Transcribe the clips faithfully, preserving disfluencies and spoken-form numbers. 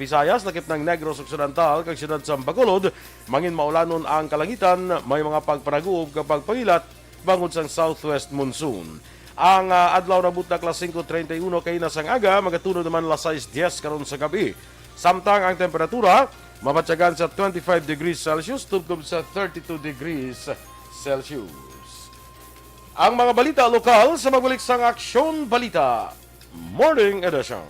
Visayas, lakip ng Negros Occidental, kag siyudad sa Bacolod, mangin maulanon ang kalangitan, may mga pagpanaguob kag pagpangilat bangod sang southwest monsoon. Ang, ah, adlaw nabutnag alas singko treinta y uno kaina sang aga, magatunod naman alas sais dies karon sa gab-i. Samtang ang temperatura mabatyagan sa twenty-five degrees Celsius tubtob sa thirty-two degrees Celsius. Ang mga balita lokal sa magbalik sang Aksyon Balita Morning Edition.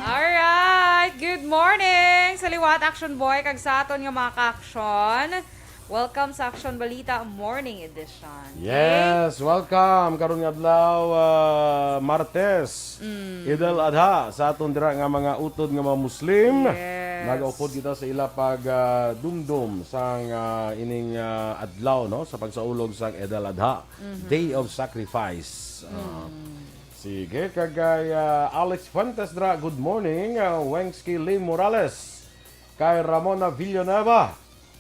Alright! Good morning sa liwat, Action Boy, kag sa aton nga mga ka-action. Welcome sa Action Balita Morning Edition. Okay? Yes, welcome. Karon nga adlaw, ah, Martes, Mm. Eid al-Adha, sa aton dira nga mga utod nga mga Muslim. Yes. Nagaupod kita sa ila pag, ah, dumdum sang, ah, ining, ah, adlaw, no, sa pagsaulog sang Eid al-Adha, Mhm. Day of Sacrifice. Ah, Mm. sige, kag kay, ah, Alex Fuentes dira, good morning. Ah, Wengski Lim Morales, kay Ramona Villanueva,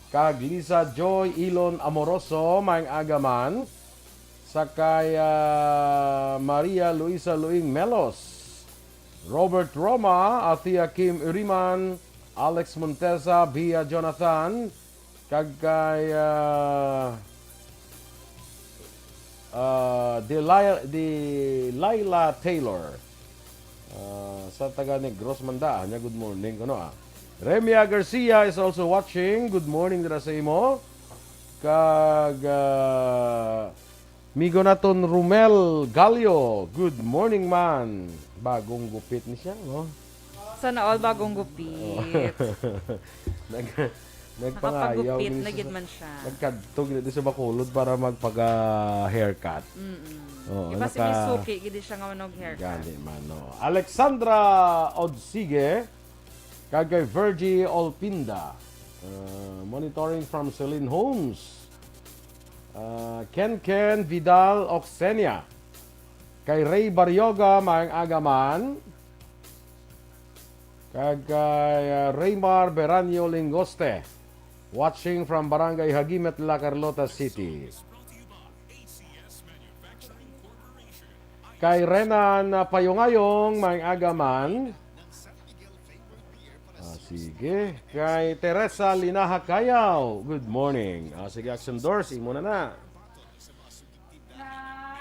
kag Lisa Joy Ilon Amoroso, maayong aga man. Sa kay, ah, Maria Luisa Luing Melos, Robert Roma, Athea Kim Uriman, Alex Montesa, Bia Jonathan, kag kay, ah, ah, Deli-, Delilah Taylor. Ah, sa taga Negros man da, nya good morning, kuno, ah. Remia Garcia is also watching. Good morning dira sa imo. Kag, ah, migo naton Romel Galio, good morning man. Bagong gupit ni siya, no? Sana all bagong gupit. Nag-, nagpangayaw Nakapagupit gid na siya gid sa, man siya. Nagkadto gid sa Bacolod para magpaga-haircut. Mm-mm. Oo, Di ba si naka- Misuki, gid siya nga manog haircut. Gani man, no. Alexandra Odsige, kag kay Virgie Olpinda. Uh, monitoring from Celine Homes. Uh, Ken Ken Vidal Oxenia. Kay Ray Barrioga, maayong aga man. Kag kay, uh, Raymar Beranio Lingoste. Watching from Barangay Hagimet, La Carlota City. Kay Renan Payungayong, maayong aga man. Ah, sige. Kay Teresa Linaha Cayaw, good morning. Ah, sige, Action Doors, imo na na.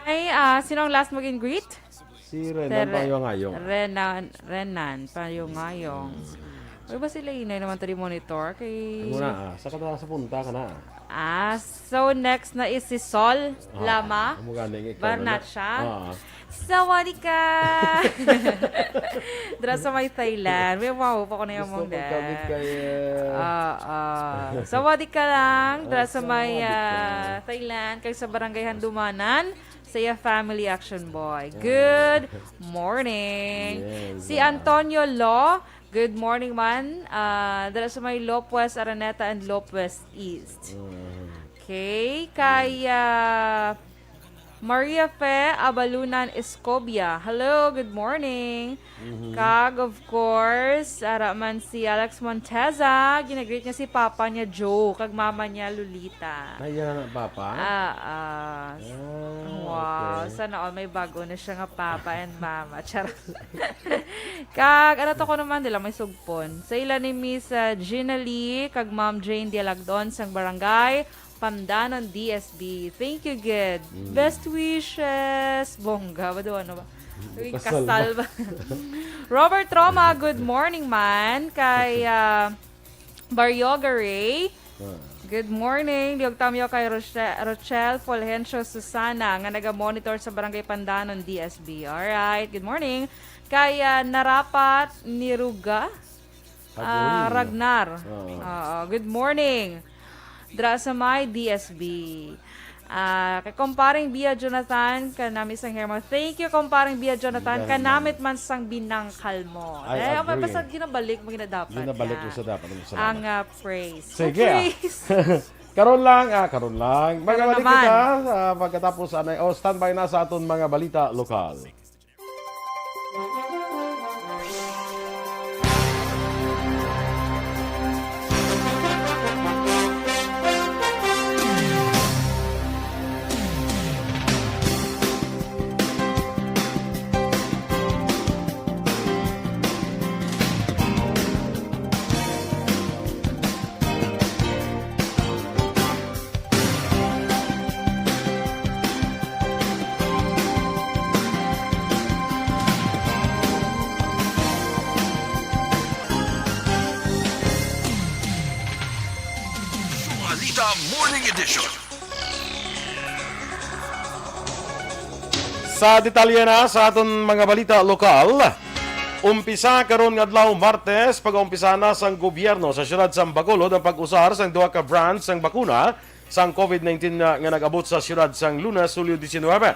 Ay, ah, sino ang last mag-in greet? Si Renan Tere-, Payungayong. Renan, Renan Payungayong. Mm. Uy, ba sila inay naman to di monitor? Kay Ano na, ah? Sa ka na, sa punta ka na. Ah, so next na is si Sol Ah, Lama amo gani nga ikaw na na. Barnacha. Ah. Sawadika! Dira sa may Thailand. May wow pa ko na yung Gusto mong ko dad. Kami kay, ah, Ah, ah. Sawadika lang. Dira Ah, sa may, sawadika. Ah, Thailand. Kag sa Barangay Handumanan. Sa iya family, Action Boy. Ah. Good morning. Yes, Si ah. Antonio Lo, good morning man. Ah, dala sa may Lopez Araneta and Lopez East. Mm. Okay. Kay, ah, Maria Fe Abalunan Escobia. Hello, good morning. Mhm. Kag, of course, ara man si Alex Monteza. Ginagreet niya si Papa niya, Joe, kag Mama niya, Lolita. Ay, yan ang Papa? Ah, ah. Ah, Wow, okay. Sana all may bago na siya nga Papa and Mama. Charot. Kag, ano to ko naman, dila may sugpon. Sa ila ni Miss, ah, Gina Lee, kag Ma'am Jane Dialagdon, sang barangay, Pandanon, D S B. Thank you, good. Mm. Best wishes. Bongga ba doon? Ano ba? Uy, Kasal ba? Kasal ba? Robert Roma, good morning man. Kay, ah, Baryoga Ray. Ah. Good morning. Liog tamyo kay Roche-, Rochelle Fulgencio Susana nga naga-monitor sa Barangay Pandanon, D S B. Alright. Good morning. Kay, ah, Narapat Niruga. Ah, Hagulin. Ragnar. Oo. Oo, good morning. Dra sa may D S B. Ah, kay Kumparing Bia Jonathan, kanami sang Hermo. Thank you, Kumparing Bia Jonathan. Ganun. Kanamit man sang binangkal mo. I Eh, may agree. Basta ginabalik mo, ginadapat Ginabalik na. Mo sa dapat. Salamat. Ang, ah, praise. Sige, ah. Praise. Karon lang, ah, karon lang. Karon Magbalik naman. Kita, ah, pagkatapos, anay. Oh, standby na sa aton mga balita lokal. Balita Morning Edition. Sa detalye na sa aton mga balita lokal, umpisa karon nga adlaw, Martes, pag-umpisa na sang gobyerno sa siyudad sang Bacolod ang pag-usar sang duha ka brands sang bakuna sang COVID nineteen nga, nga nag-abot sa siyudad sang Lunes, Hulyo diecinuebe.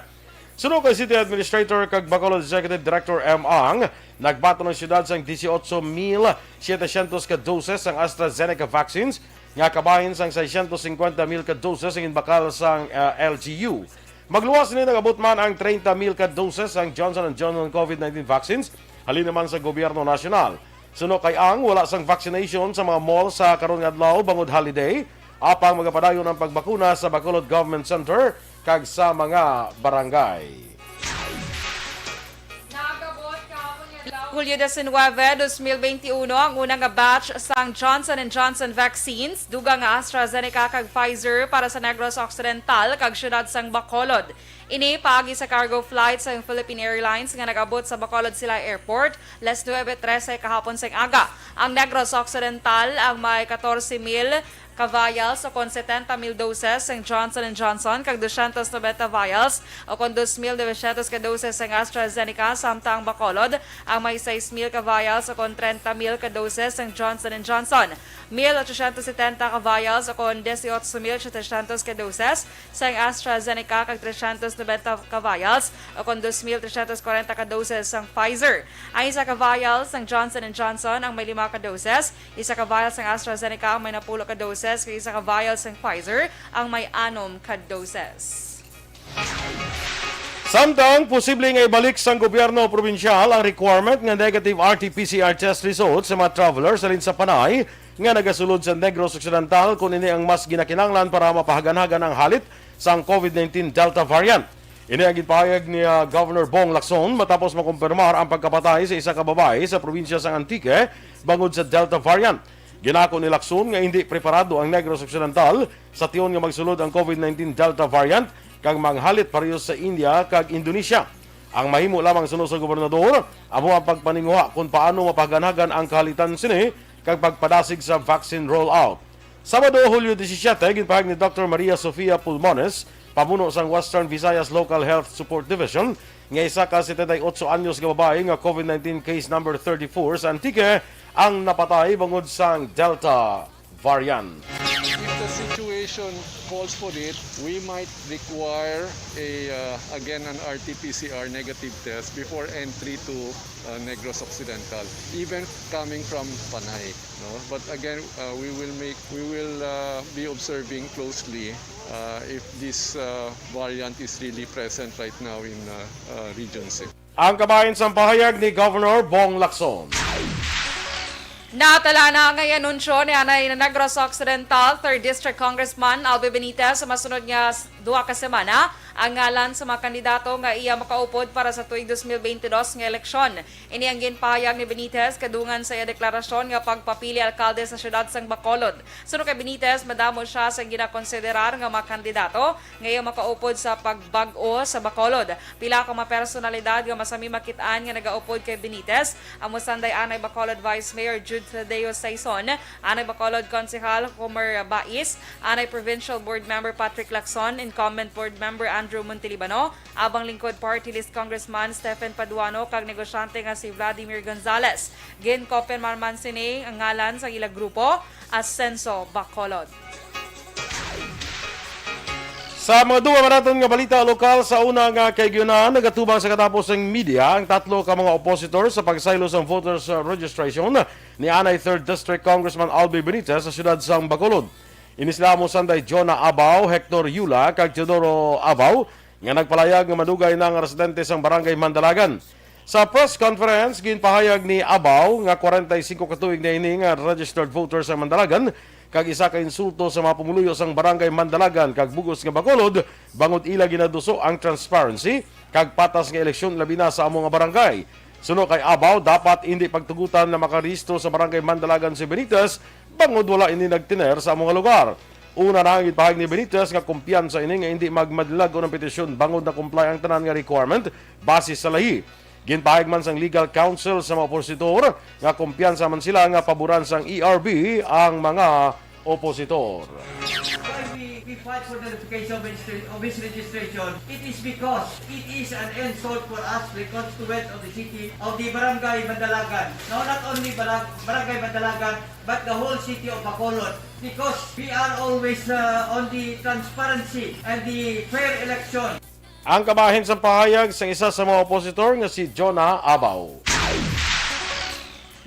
Suno kay City Administrator kag Bacolod Executive Director M. Ang, nagbaton ang siyudad sang dieciocho mil setecientos ka doses sang AstraZeneca vaccines, nga kabahin sang seiscientos cincuenta mil ka doses ang ginbakal sang, ah, L G U. Magluwas sini, nag-abot man ang treinta mil ka doses sang Johnson and Johnson COVID nineteen vaccines halin naman sa gobyerno nasyonal. Suno kay Ang, wala sang vaccination sa mga mall sa karon nga adlaw bangod holiday, apang magapadayon ang pagbakuna sa Bacolod Government Center kag sa mga barangay. Nagabot kahapon nga adlaw, Hulyo diecinuebe, dos mil beintiuno, ang una nga batch sang Johnson and Johnson vaccines, dugang nga AstraZeneca kag Pfizer para sa Negros Occidental kag siyudad sang Bacolod. Ini paagi sa cargo flight sang Philippine Airlines nga nag-abot sa Bacolod Silay Airport las nuebe trese kahapon sang aga. Ang Negros Occidental ang may katorse mil ka vials ukon setenta mil doses sang Johnson and Johnson kag dosyentos nobenta vials ukon dos mil novecientos ka doses sang AstraZeneca, samtang ang Bacolod ang may sais mil ka vials ukon trenta mil ka doses sang Johnson and Johnson, mil ochocientos setenta ka vials ukon dieciocho mil setecientos ka doses sang AstraZeneca kag trescientos nobenta ka vials ukon dos mil trescientos kwarenta ka doses sang Pfizer. Ang isa ka vial sang Johnson and Johnson ang may lima ka doses, isa ka vial sang AstraZeneca ang may napulo ka doses, kag isa ka vial sang Pfizer ang may anom ka doses. Samtang posible nga ibalik sang gobyerno probinsyal ang requirement nga negative R T P C R test result sa mga travelers halin sa Panay nga nagasulod sa Negros Occidental, kon ini ang mas ginakinahanglan para mapahaganhagan ang halit sang COVID nineteen Delta variant. Ini ang ginpahayag ni, ah, Governor Bong Lacson matapos makumpirmar ang pagkapatay sa isa ka babayi sa probinsya sang Antique bangod sa Delta variant. Ginako ni Lacson nga hindi preparado ang Negros Occidental sa tion nga magsulod ang COVID nineteen Delta variant kag manghalit pareho sa India kag Indonesia. Ang mahimo lamang suno sa gobernador amo ang pagpaninguha kon paano mapahaganhagan ang kahalitan sini kag pagpadasig sa vaccine rollout. Sabado, Hulyo disisiete, ginpahayag ni Doktor Maria Sofia Pulmones, pamuno sang Western Visayas Local Health Support Division, nga isa ka setenta y ocho anyos nga babayi nga COVID nineteen case number thirty-four sa Antique ang napatay bangod sang Delta variant. If the situation calls for it, we might require a, uh, again, an R T P C R negative test before entry to, uh, Negros Occidental, even coming from Panay, no? But again, uh, we will make, we will, uh, be observing closely, uh, if this, uh, variant is really present right now in, uh, uh, Region six. Ang kabahin sang pahayag ni Governor Bong Lacson. Natala na ang anunsyo ni anay Negros Occidental Third District Congressman Albi Benitez sa masunod nga s-, duha ka semana ang ngalan sa mga kandidato nga iya makaupod para sa tuig dos mil beintidos nga eleksyon. Ini ang ginpahayag ni Benitez kadungan sa iya deklarasyon nga pagpapili alkalde sa siyudad sang Bacolod. Suno kay Benitez, madamo sia sa ginakonsiderar nga mga kandidato nga iya makaupod sa pagbag-o sa Bacolod. Pila ka mga personalidad nga masami makit-an nga nagaupod kay Benitez, amo sanday anay Bacolod Vice Mayor Jude Tadeo Saison, anay Bacolod Konsehal Homer Bais, anay Provincial Board Member Patrick Lacson, incumbent Board Member Andrew Montelibano, Abang Lingkod Party List Congressman Stephen Paduano, kag negosyante nga si Vladimir Gonzales. Ginkompirmar man sini ang ngalan sa ila grupo, Asenso Bacolod. Sa mga dugang naton nga balita lokal, sa una nga kaigyonan, nagatubang sa katapos sang media ang tatlo ka mga oppositor sa pagsaylo sang voters, uh, registration ni anay third District Congressman Albi Benitez sa siyudad sang Bacolod. Ini sila amo sanday Jonah Abaw, Hector Yula, kag Teodoro Abaw, nga nagpalayag nga madugay na nga residente sang Barangay Mandalagan. Sa press conference, ginpahayag ni Abaw nga kwarenta y singko ka tuig na ini nga registered voter sa Mandalagan, kag isa ka insulto sa mga pumuluyo sang Barangay Mandalagan kag bug-os nga Bacolod, bangod ila ginaduso ang transparency kag patas nga eleksyon, labi na sa amo nga barangay. Suno kay Abaw, dapat indi pagtugutan na makarehistro sa Barangay Mandalagan si Benitez, bangod wala ini nagtener sa amo nga lugar. Una na, ang ginpahayag ni Benitez nga kumpiyansa ini nga indi magmadlag ang petisyon bangod na-comply ang tanan nga requirement base sa lahi. Ginpahayag man sang legal counsel sa mga opositor nga kumpiyansa man sila nga paboran sang E R B ang mga opositor. Why we, we fight for the nullification of his, of his registration? It is because it is an insult for us, the constituent of the city, of the Barangay Mandalagan. No, not only Balag-, Barangay Mandalagan, but the whole city of Bacolod, because we are always, uh, on the transparency and the fair election. Ang kabahin sa pahayag sa isa sa mga opositor nga si Jonah Abaw.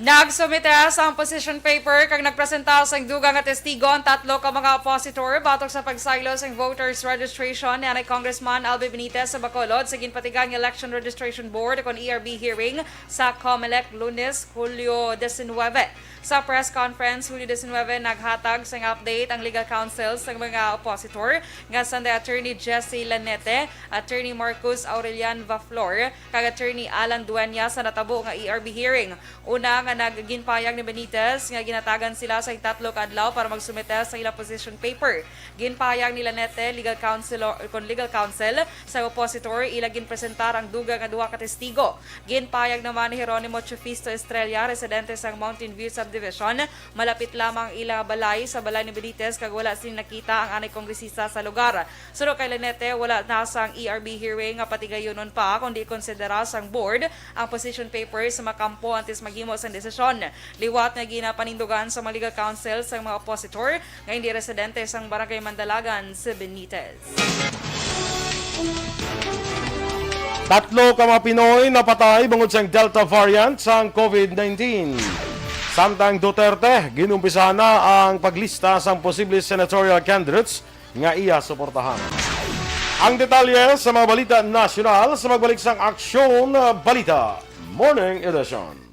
Nagsumite sang position paper kag nagpresenta sang dugang nga testigo ang tatlo ka mga opositor batok sa pagsaylo sang voters registration ni anay Congressman Albi Benitez sa Bacolod sa ginpatigayon nga Election Registration Board, kon E R B, hearing sa Comelec, Lunes, Hulyo diecinuebe. Sa press conference, Hulyo diecinuebe, naghatag sang update ang legal counsel sang mga opositor nga sanday Attorney Jesse Lanete, Attorney Marcus Aurelian Vaflor, kag Attorney Alan Dueñas sa natabo nga E R B hearing. Una nga nag-, ginpahayag ni Benitez nga ginhatagan sila sang tatlo ka adlaw para magsumite sa ilang position paper. Ginpahayag ni Lanete, legal counsel, kon legal counsel sa opositor, ila ginpresentar ang dugang nga duha ka testigo. Ginpahayag naman ni Jeronimo Chufisto Estrella, residente sang Mountain View Subdivision, malapit lamang ang ila balay sa balay ni Benitez kag wala sini nakita ang anay kongresista sa lugar. Suno kay Lanete, wala na sang E R B hearing nga patigayunon pa, kundi konsidera sang board ang position papers sa makampo antes maghimo sang desisyon. Liwat nga ginapanindugan sa mga legal counsel sang mga opositor nga hindi residente sang Barangay Mandalagan si Benitez. Tatlo ka mga Pinoy napatay bangod sang Delta variant sang COVID nineteen. Samtang Duterte, ginumpisahan na ang paglista sang posible senatorial candidates nga iya suportahan. Ang detalye sa mga balita nasyonal sa magbalik sang Aksyon Balita Morning Edition.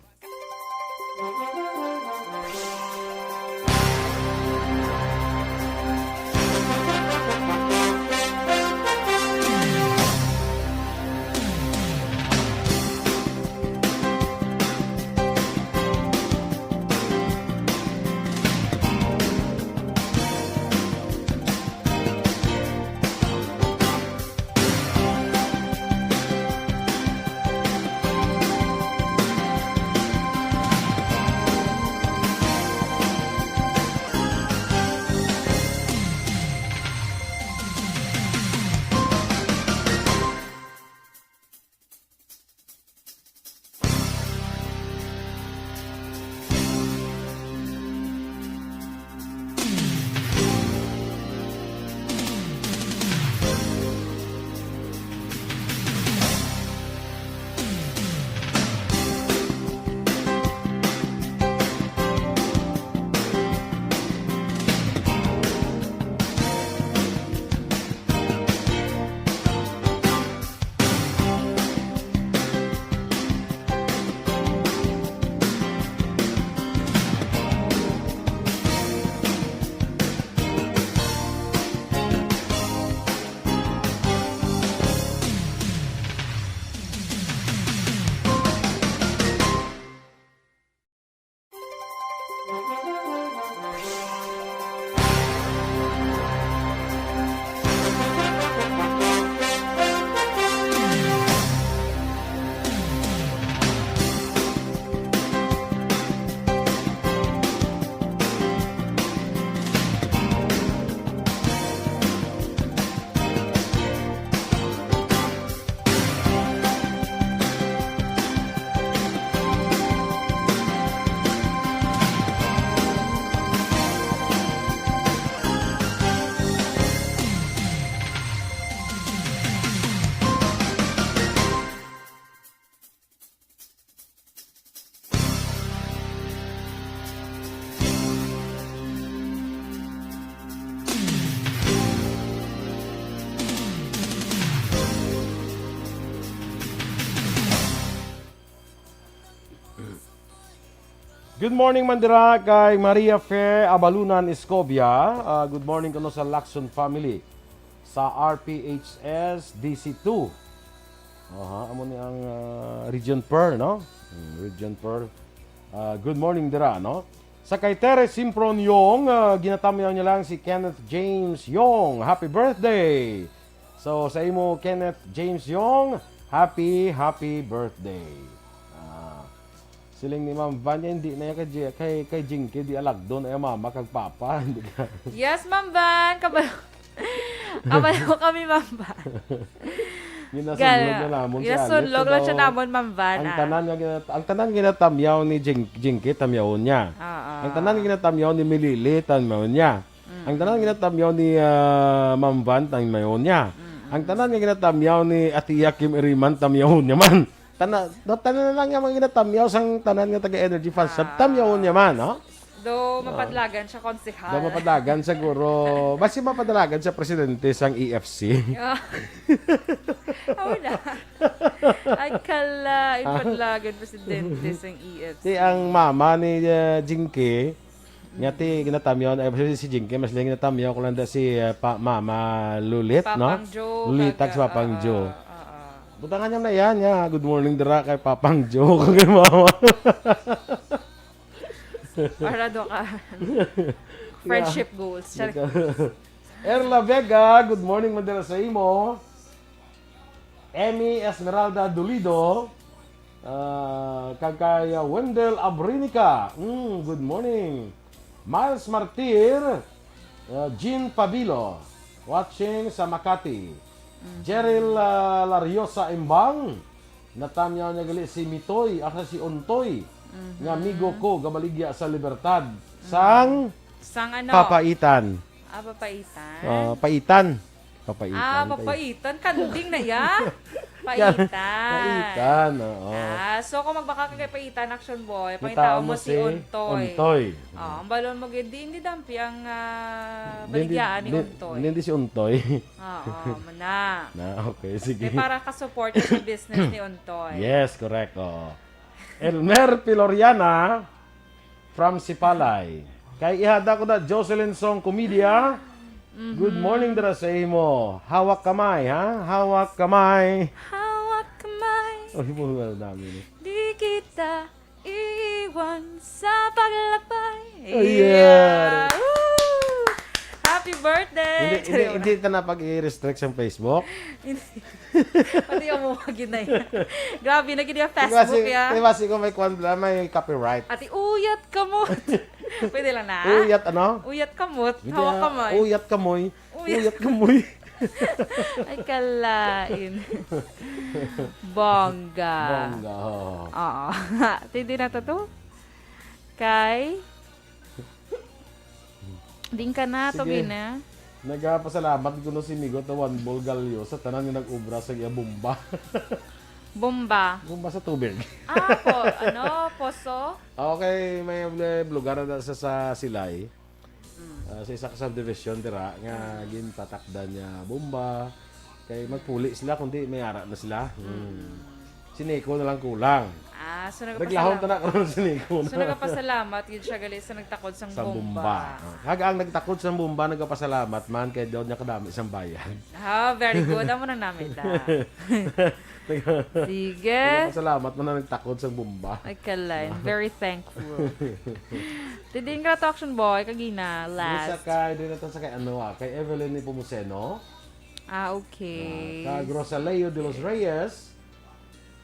Good morning man dira kay Maria Fe Abalunan Escobia. Ah, good morning kuno sa Lacson family sa R P H S D C two. Aha, amo ni ang, ah, Region Per, no? Hmm, Region Per. Ah, good morning dira, no? Sa kay Tere Simpron Yong, ah, ginatamyaw niya lang si Kenneth James Yong. Happy birthday! So, sa imo, Kenneth James Yong, happy, happy birthday. Ah, siling ni Ma'am Van, hindi na yan kay, Ji- kay, kay Jinky, di alagdon ay mama kag papa. Hindi ka. Yes, Ma'am Van. Kabalo, kabalo kami, Ma'am Van. Ginasunlog Gal-, na namon si Alex, ginasunlog lang siya pero namon, Ma'am Van, ang ah. tanan nga ginat-, ang tanan ginatamyaw ni Jing-, Jinky, tamyawon niya. Oo. Ang tanan ginatamyaw ni Milili, tamyawon niya. Ang tanan ginatamyaw ni, ah, Ma'am Van, tamyawon niya. Ang tanan nga ginatamyaw ni Atiya Kim Iriman, tamyawon niya man. Tana-, no, tanan na lang nga mga ginatamyaw sang tanan nga taga Energy Fast Shop, Ah. tamyawon niya man, no? Do mapadlagan siya, konsehal. Do mapadlagan siguro. Basi mapadalagan sa presidente sang E F C. Ah. Aw na. Ay, kala, ipadlagan presidente sang E F C. Di ang mama ni, uh, Jinky, nga ti ginatamyaw, ay, si, si Jinky, mas lang ginatamyaw ko lang da si, uh, pa, Mama Lulit, no? Papang Joe, Lulit, kag, si Papang ah, Joe. Ah, ah. Butangan niya na yan, ya. Good morning, dira kay Papang Joe, kag kay Mama. Para do ka. Friendship goals. Char- Erla Vega, good morning, man dira sa imo. Emmy Esmeralda Dolido, ah, kag kay, ah, Wendell Abrinica. Mm, good morning. Miles Martir, ah, Jean Pabilo, watching sa Makati. Jeril, ah, Lariosa Imbang, natamyaw niya gali si Mitoy, asa si Untoy, nga amigo ko, gabaligya sa Libertad. Sang Sang ano? Papaitan. Ah, papaitan? Ah, paitan. Papaitan, Ah, paitan. papaitan. Kanding na ya? Paitan. Paitan, oo. Ah, so kung magbaka ka kay Paitan, Action Boy, May pangitaon tao mo mo si si Untoy. Untoy. Oh, ang balon mo gid, di, hindi dampi ang, ah, Hindi, baligyaan ni hindi, Untoy. hindi, hindi si Untoy. Oo, mo na. Na, okay, sige. Eh, para ka-support sa business ni Untoy. Yes, correct, oo. Elmer Piloriana from Sipalay. Kay ihada ko na Jocelyn Song Comedia. Good morning dira sa imo. Hawak kamay, ha? Hawak kamay. Hawak kamay. Oy, mo na namin eh. Di kita iwan sa paglakbay. Oh, yeah. Yeah. Woo! Happy birthday! Hindi, hindi, hindi ta na pag-i-restrict sa Facebook. Hindi. Pati yung mga ginay. Grabe, na gid yung Facebook, Kasi, ya. Di ba, si ko may kwan bla, may copyright. Ati, uyat kamot. Pwede lang na. Uyat, ano? Uyat kamot. Pwede, Hawak ah, kamay. Uyat kamoy. Uyat. Uyat kamoy. Ay, kalain. Bongga. Bongga, oo. Oo. Hindi na to to? Kay? Ding ka na, Sige. Tubina. Nagapasalamat ko no si Migo to Juan Bol Gallo sa tanan nga nag-ubra sa iya bomba. Bomba? Bomba sa tubig. Ah, po, ano, poso? Ah, okay, may, may lugar na sa, sa Silay. Mm. Ah, sa isa ka subdivision dira nga Mm. gintatakdan niya bomba. Kay magpuli sila, kundi may ara na sila. Hmm. Mm. Si Nico na lang kulang. Ah, so nagapasalamat. Naglahom ta na karon si Nico So na. nagapasalamat gid siya gali sa nagtakod sang Sa bomba. bomba. Ah, kag ang nagtakod sang bomba nagapasalamat man kay daw niya kadami sang bayad. Ah, very good. Amo na namin ta. Sige. Nagapasalamat man ang nagtakod sang bomba. Ay, kalay. Very thankful. Diding ka to, Action Boy, kagina, Dili sa last. kay, dili na to sa kay ano, ah, kay Evelyn Nepomuceno. Ah, okay. Ah, kag Rosaleo de los Reyes,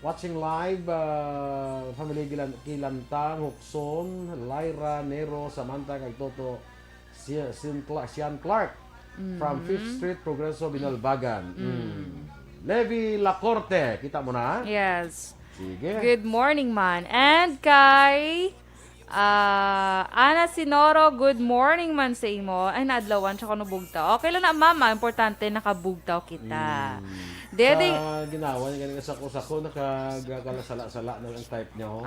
watching live, ah, family Gilan-, Kilantang, Hukson, Lyra, Nero, Samantha, kag Toto, Si-, Sian Cla-, Sian Clark, from Mhm. Fifth Street, Progreso, Binalbagan. Mm. Mm. Levi Lacorte, kita mo na? Yes. Sige. Good morning, man. And kay Ah, Ana Sinoro, good morning man sa imo. Ay, naadlawan siya kuno bugtaw. Okay lang na, mama. Importante, nakabugtaw kita. Mm. Dede. Sa ginawa niya, ganun, sa ko, sa ko, nakagagasala-sala na ang type niya, ho.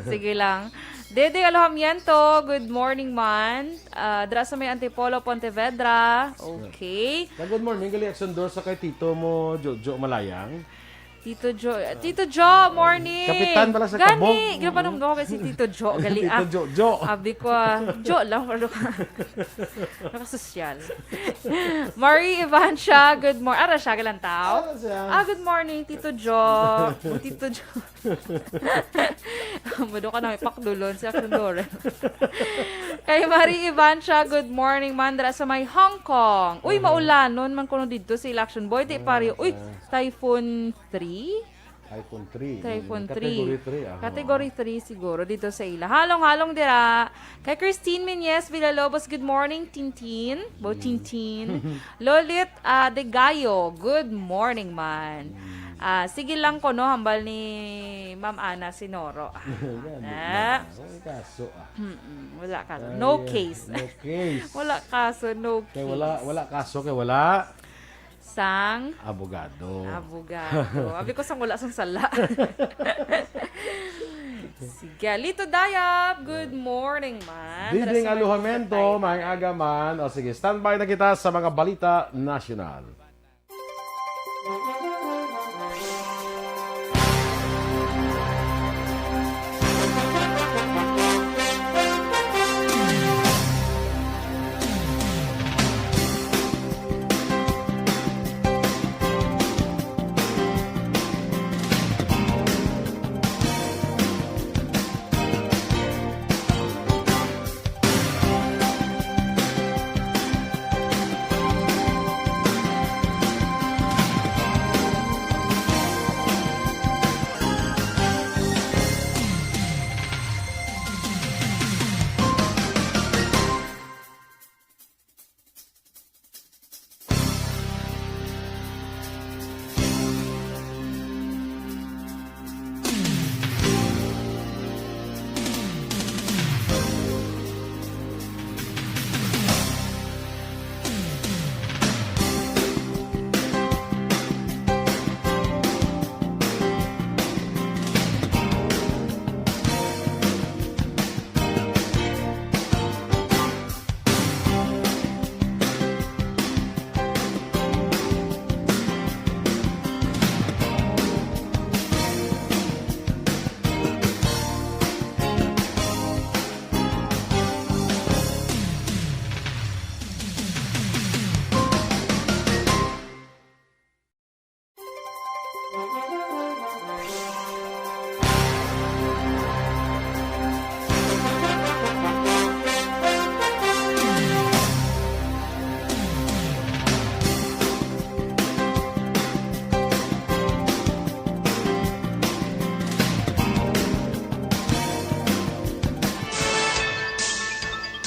Sige lang. Dede Alojamiento, good morning man. Ah, dira sa may Antipolo, Pontevedra. Okay. Na, good morning, gali, Action Door sa kay Tito mo, Jojo Malayang. Tito Jo, Tito Jo, morning. Kapitan pala sa Gani, kabog. Ginapanong ko ba si Tito Jo, gali, Tito ah. Jo, Jo. Abi ko, ah, Jo lang, pero ka-, nakasosyal. Marie Evancia, good morning. Ara siya, galantaw. Ara siya. Ah, good morning, Tito Jo. O, Tito Jo. Mado ka na may pakdulon si Action Lore. Kay Marie Evancia, good morning, mandra sa may Hong Kong. Uy, aha, maulanon man kuno dito sa election. Boy, di pare. Uy, Typhoon three? Typhoon three. Typhoon Mm, three. Category three, ah. Category three siguro dito sa ila. Halong-halong dira. Kay Christine Menyes Villalobos, good morning, Tintin. Bo Mm. Tintin. Lolit, ah, De Gallo, good morning man. Mm. Ah, sige lang ko, no, hambal ni Ma'am Ana Sinoro. Gani Ah. na. Wala kaso, ah. Mm-mm, wala kaso. Ay, No ah, case. no case. Wala kaso, no Kay wala, case. wala kaso, kay wala Sang abogado. Abogado. Abi ko sang wala sang sala. Sige, Lito Dayap, good morning, man. Diding Rasa Aluhamento, Marcos, maayong aga man. O sige, standby na kita sa mga balita nasyonal.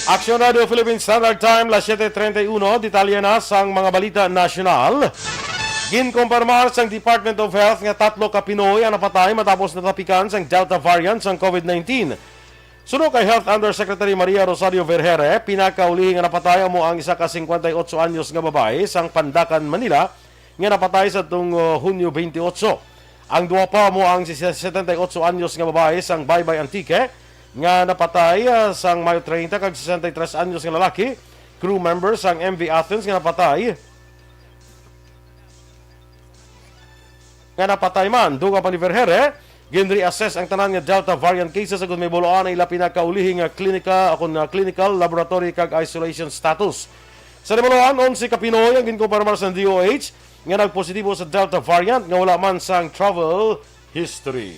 Action Radio Philippine Standard Time, las siete treinta y uno. Detalye na sang mga balita nasyonal. Ginkumpirmar sang Department of Health nga tatlo ka Pinoy ang napatay matapos natapikan sang Delta variant sang COVID nineteen. Suno kay Health Undersecretary Maria Rosario Vergeire, pinakaulihi nga napatay amo ang isa ka singkwenta y otso anyos nga babayi sang Pandacan, Manila, nga napatay sa tung, uh, Hunyo twenty-eight. Ang duha pa amo ang si setenta y otso anyos nga babayi sang Baybay, Antique, nga napatay, uh, sang Mayo treinta, kag sesenta y tres anyos nga lalaki, crew member sang M V Athens, nga napatay nga napatay man. Dugang pa ni Vergeire, ginre-assess ang tanan nga Delta variant cases agud mahibaluan ang ila pinakaulihi nga klinika, akon nga clinical, laboratory, kag isolation status. Sa nahibaluan, onse ka Pinoy ang ginkumpirmar sa D O H nga nagpositibo sa Delta variant nga wala man sang travel history.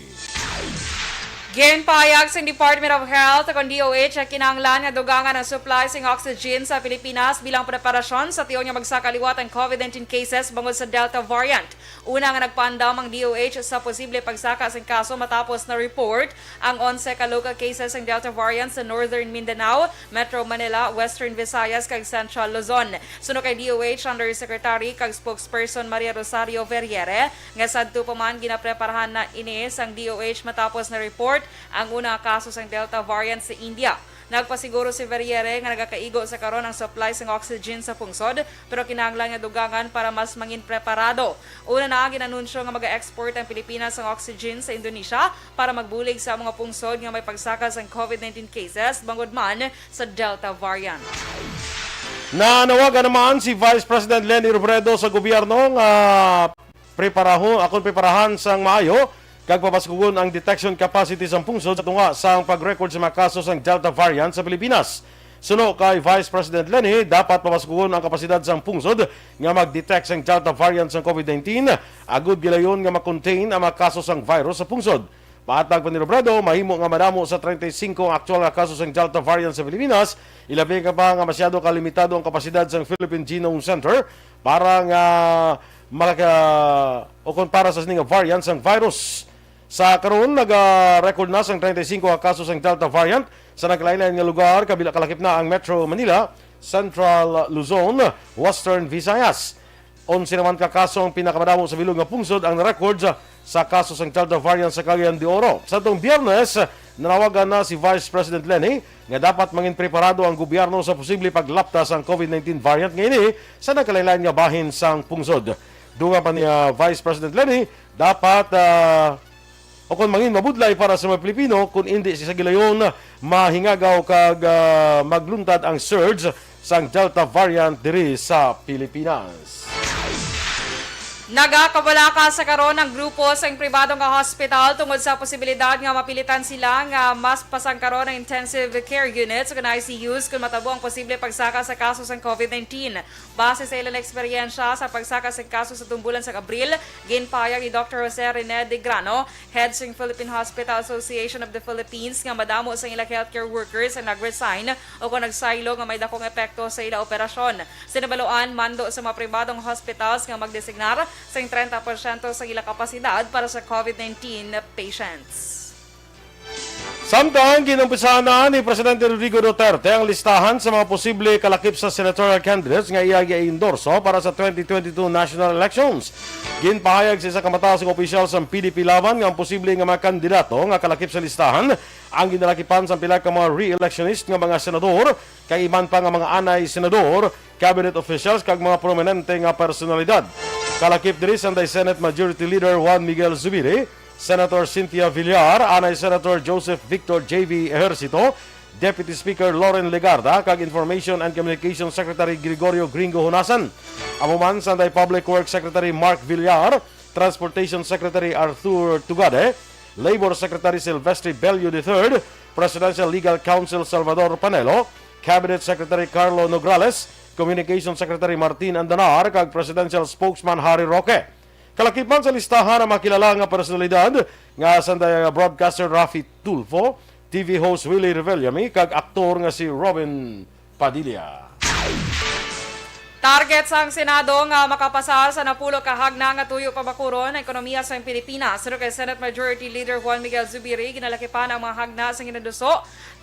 Ginpahayag sang Department of Health kon D O H nga kinahanglan nga dugangan ang supply sing oxygen sa Pilipinas bilang preparasyon sa tion nga magsaka liwat ang COVID nineteen cases bangod sa Delta variant. Una nga nagpaandam ang D O H sa posible pagsaka sing kaso matapos na-report ang onse ka local cases sang Delta variant sa Northern Mindanao, Metro Manila, Western Visayas, kag Central Luzon. Suno kay D O H Undersecretary kag Spokesperson Maria Rosario Vergeire, nga sadto pa man ginapreparahan na ini sang D O H matapos na-report ang una nga kaso sang Delta variant sa India. Nagpasiguro si Vergeire nga nagakaigo sa karon ang supply sang oxygen sa pungsod, pero kinahanglan nga dugangan para mas mangin preparado. Una na gin-anunsyo nga maga-export ang Pilipinas sang oxygen sa Indonesia para magbulig sa mga pungsod nga may pagsaka sang COVID nineteen cases bangod man sa Delta variant. Nanawagan naman si Vice President Leni Robredo sa gobyerno nga preparahon, akon preparahan sang maayo kag pabaskugon ang detection capacity sang pungsod sa tunga sang pag-record sa mga kaso sang Delta variant sa Pilipinas. Suno kay Vice President Leni, dapat pabaskugon ang kapasidad sang pungsod nga mag-detect sang Delta variant sang COVID nineteen, agud gilayon nga ma-contain ang mga kaso sang virus sa pungsod. Matag pa ni Robredo, mahimo nga madamo sa treinta y cinco ang aktual nga kaso sang Delta variant sa Pilipinas, ilabi ka pa nga masyado ka limitado ang kapasidad sang Philippine Genome Center para nga maka-, o kon para sa sini nga variant sang virus. Sa karon, naga-record na sang treinta y cinco ka kaso sang Delta variant sa nagkalain-lain nga lugar, kabila kalakip na ang Metro Manila, Central Luzon, Western Visayas. Onse naman ka kaso ang pinakamadamo sa bilog nga pungsod ang na-record sa, sa kaso sang Delta variant sa Cagayan de Oro. Sa tong Biyernes, nanawagan na si Vice President Leni nga dapat mangin preparado ang gobyerno sa posible paglapta sang COVID nineteen variant nga ini sa nagkalain-lain nga bahin sang pungsod. Dungan pa ni, ah, Vice President Leni, dapat, ah, o kon mangin mabudlay para sa mga Pilipino, kun indi sa gilayon, mahingagaw kag, ah, magluntad ang surge sang Delta variant diri sa Pilipinas. Nagakabalaka sa karon ang grupo sa pribado nga hospital tungod sa posibilidad nga mapilitan sila nga mas pasangkaron ang intensive care units ug I C Us kung matabo ang posible pagsaka sa kaso sang COVID nineteen. Base sa ilang eksperyensya sa pagsaka sa kaso sa tumbulan sa Abril, ginpahayag ni Doctor Jose Rene de Grano, head sang Philippine Hospital Association of the Philippines, nga madamo sa ilang healthcare workers ang nag-resign o kon nagsaylo nga may dakong epekto sa ila operasyon. Sinabaluan, mando sa mga pribadong hospitals nga magdesignar sang treinta porsyento sa ila kapasidad para sa COVID nineteen patients. Samtang ginumpisahan na ni Presidente Rodrigo Duterte ang listahan sa mga posible kalakip sa senatorial candidates nga iya gi-endorso para sa twenty twenty-two national elections. Ginpahayag sa isa ka mataas nga opisyal sa P D P Laban nga ang posible nga mga kandidato nga kalakip sa listahan ang ginalakipan sang pila ka mga re-electionist nga mga senador kag iban pa nga mga anay senador, cabinet officials kag mga prominente nga personalidad. Kalakip diri sanday Senate Majority Leader Juan Miguel Zubiri, Senator Cynthia Villar, anay Senator Joseph Victor J V Ejercito, Deputy Speaker Loren Legarda, kag Information and Communications Secretary Gregorio Gringo Honasan. Amo man sanday Public Works Secretary Mark Villar, Transportation Secretary Arthur Tugade, Labor Secretary Silvestre Bello the third, Presidential Legal Counsel Salvador Panelo, Cabinet Secretary Carlo Nograles, Communication Secretary Martin Andanar, kag Presidential Spokesman Harry Roque. Kalakip man sa listahan ang makilala nga personalidad nga sanday broadcaster Raffy Tulfo, T V host Willie Revillame, kag aktor nga si Robin Padilla. Target sang Senado nga makapasar sa napulo ka hagna nga tuyo pa bakuron ang ekonomiya sa Pilipinas. Suno kay Senate Majority Leader Juan Miguel Zubiri, ginalakipan ang mga hagna sa ginaduso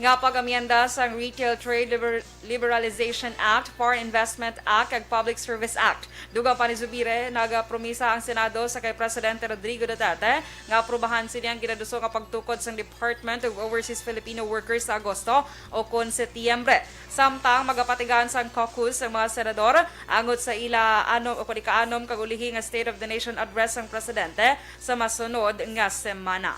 nga pag-amyenda sang Retail Trade Liber-, Liberalization Act, Foreign Investment Act, kag Public Service Act. Dugang pa ni Zubiri, nagapromisa ang Senado sa kay Presidente Rodrigo Duterte nga aprubahan sini ang ginaduso nga pagtukod sang Department of Overseas Filipino Workers sa Agosto o kon Setyembre. Samtang magapatigan sang caucus ang mga senador angot sa ila anom o kon ika-anom kag ulihi nga State of the Nation Address sang presidente sa masunod nga semana.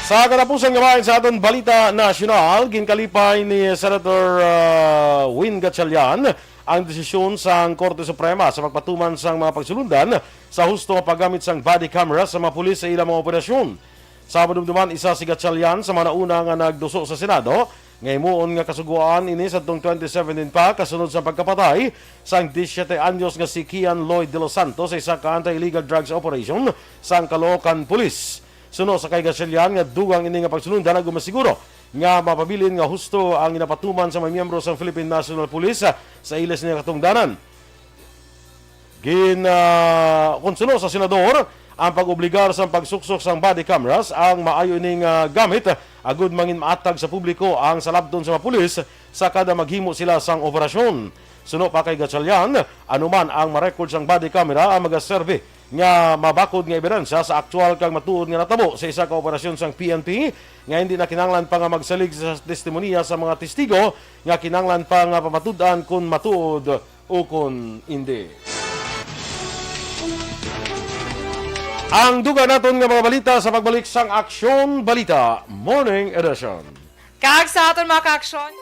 Sa katapusan nga bahin sa aton balita nasyonal, ginkalipay ni Senator, ah, Win Gatchalian ang desisyon sang Korte Suprema sa pagpatuman sang mga pagsulundan sa husto nga paggamit sang body camera sa mga pulis sa ilang mga operasyon. Sa madumduman, isa si Gatchalian sa mga nauna nga nagduso sa Senado nga himuon nga kasugoan ini sadtong twenty seventeen pa, kasunod sa pagkapatay sang disisiete anyos nga si Kian Lloyd de los Santos sa isa ka anti-illegal drugs operation sang Caloocan Police. Suno sa kay Gatchalian nga dugang ini nga pagsulundan, agud masiguro nga mapabilin nga husto ang ginapatuman sa mga miyembro sang Philippine National Police sa ila sini nga katungdanan. Gin, ah, konsulo sa senador ang pag-obligar sa pagsuksok sang body cameras ang maayo ining, ah, gamit agud mangin maatag sa publiko ang salabton sa mga pulis sa kada maghimo sila sang operasyon. Suno pa kay Gatchalian, anuman ang ma-record sang body camera ang magaserbi nga mabakod nga ebidensya sa aktual kag matuod nga natabo sa isa ka operasyon sang P N P nga hindi na kinahanglan pa nga magsalig sa testimonya sa mga testigo nga kinahanglan pa nga pamatud-an kon matuod ukon indi. Ang dugang naton nga mga balita sa pagbalik sang Aksyon Balita Morning Edition. Kag sa aton mga ka-aksyon,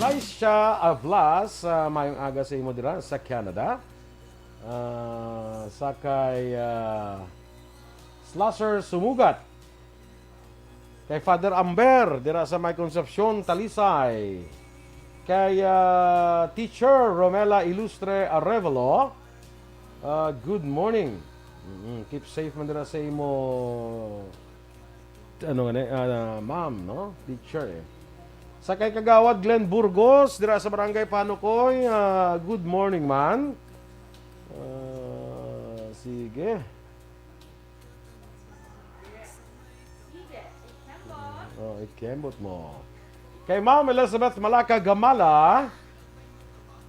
Aisha Avlas, ah, mayong aga sa imo dira sa Canada. Ah, sa kay, ah, Slasher Sumugat. Kay Father Amber, dira sa may Concepcion, Talisay. Kay, ah, Teacher Romela Ilustre Arevalo, ah, good morning. Mm, keep safe man dira sa imo, ano nga ni, ah, ma'am, no? Teacher, eh. Sa kay Kagawad Glenn Burgos, dira sa Barangay Panukoy, ah, good morning, man. Ah, sige. Oh, ikembot mo. Kay Ma'am Elizabeth Malaka Gamala,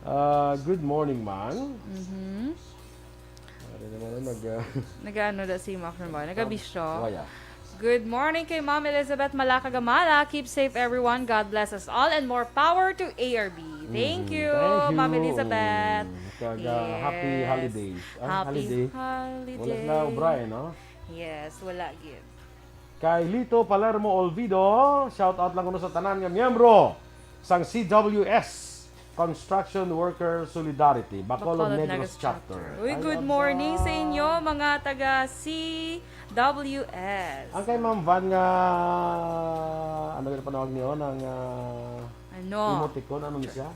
ah, good morning, man. Mhm. Ano naman ang nag, ah, Nag-ano da si Macron ba? Nagabisyo. Waya. Good morning kay Ma'am Elizabeth Malaka Gamala. Keep safe, everyone. God bless us all and more power to A R B. Thank Mhm. you, Thank you. Ma'am Elizabeth. Mm. Kag, ah, happy Yes. holidays. Ah, Happy holiday. holiday. Wala na obra, eh, no? Yes, wala gid. Kay Lito Palermo Olvido, shout out lang kuno sa tanan nga miyembro sang C W S, Construction Worker Solidarity, Bacolod Bacolod Negros Negros Chapter. Chapter. Uy, Ay, good aba. morning sa inyo, mga taga C W S. Ang kay Ma'am Van nga, ano yung panawag niyo, nang, ah, Ano? Emoticon, ano ni siya?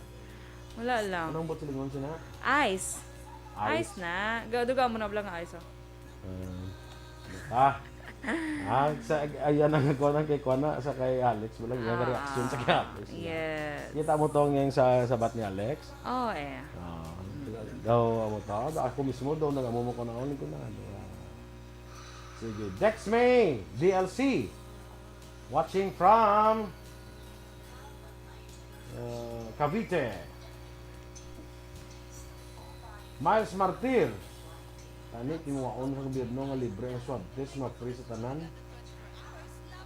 Wala lang. Anong buot silingon siya na? Ice. Ice. Ice na. Ga-, duga mo na lang ice, oh. Ah. Ah, sa, ayan ang kuha kay kuha na sa kay Alex, wala yung Ah, reaction sa kay Alex. yes. Kita mo to ngayon sa sabat ni Alex? Oh, eh. Ah, Mm. daw mo to. Ako mismo daw nag-amo mo ko na ulit ko na. Ano, ah. Sige. Dex May, D L C. Watching from Uh, Cavite. Miles Martir. Tani, tinguhaon sa gobyerno nga libre ang swab test, ma-free sa tanan.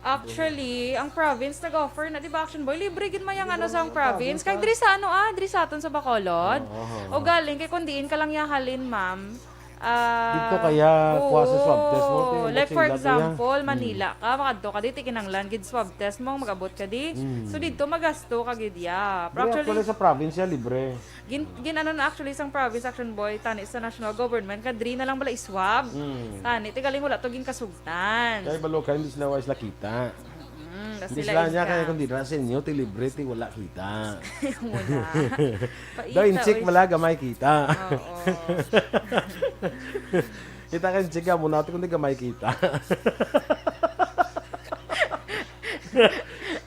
Actually, ang province nag-offer na, di ba, Action Boy? Libre gid man yang Libre ano sa ang ang province. province, Kag ah. diri sa ano, ah, diri sa aton sa Bacolod. Oo, oo, O oo. galing, kay kung diin ka lang yahalin, ma'am, Ah, Dito kaya kuha sa swab test mo, oo. tingnan mo Like, for sila, kuya. example, Hmm. Manila ka, makadto ka di, ti kinahanglan gid swab test mo, mag-abot ka di. Hmm. So, dito magasto ka gid, ya. Pero Pero actually, actually, sa province, ya, libre. gin-, gin-, ano na actually, sang province, Action Boy, tani sa national government, kadri na lang bala iswab. Hmm. Tani, ti galing wala to ginkasugtan. Kay balo ka, hindi sila wais lakita. Mm, tas Hindi sila sila niya, inka. kaya kung di na sa inyo, ti libre, ti wala kita. Wala. Paita, Daw in check oy. Malaga may kita. Oo. Kita ka in check ka muna, kung di ka may kita.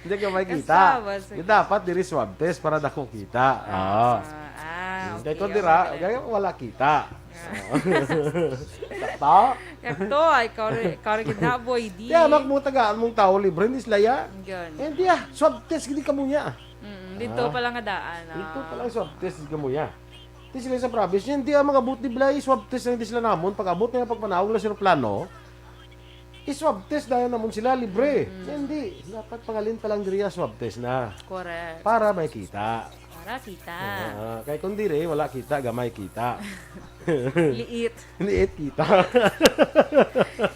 Hindi ka may kita. Kasawa, sige. Di dapat diri swab test para dako kita. Ah, Oo. sa, ah, Hindi okay, ko dira, okay. kaya wala kita. Ah. Oo. Sakto? Sakto, ay, ikaw rin, ikaw rin gid na, boy, di. Kaya mak mo tagaan mong tao libre, hindi sila ya. Yun. Eh, hindi ah, swab test, hindi ka mo niya. Mm, dito Ah. pa lang nga daan, ah. Dito pa lang swab test, hindi ka mo niya. Di sila sa province niya, hindi ah, mag-abot di Blay, swab test lang di sila namon. Pag-abot na yung pagpanawag na sa eroplano, i-swab test na namon sila, libre. Mm. Hindi, dapat pangalin pa lang diri, ah, swab test na. Correct. Para may kita. Para kita. Ah, kay kung diri, wala kita, gamay kita. Liit. Liit kita.